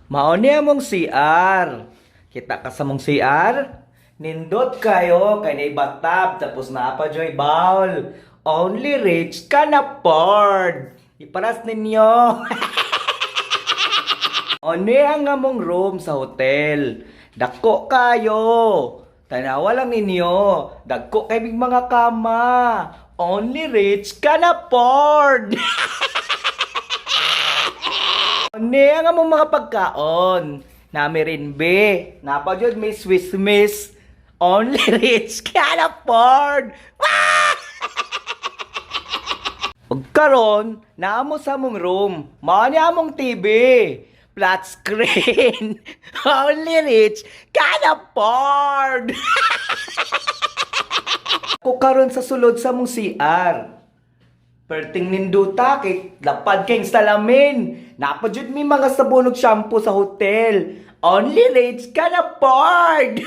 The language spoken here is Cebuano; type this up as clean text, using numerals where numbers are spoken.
Mao ni among CR. Kita ka sa among CR? Nindot kayo kay naay bathtub, tapos naa pa juy bowl. Only rich can afford. Iparas ninyo. Oni ang among room sa hotel. Dako kayo. Tanawa lang ninyo. Dagko kay mig mga kama. Only rich can afford. Oni ang among mga pagkaon. Nami rin be. Naa pa jud may Swiss Miss. Only rich can afford. Ug karon, naa mo sa among room. Mao ni among TV. Flat screen. Only rich can afford. Ko karon sa sulod sa among CR. Perting ninduta kay lapad kayong salamin. Naa pa jud may mga sabon ug shampoo sa hotel. Only rich can afford.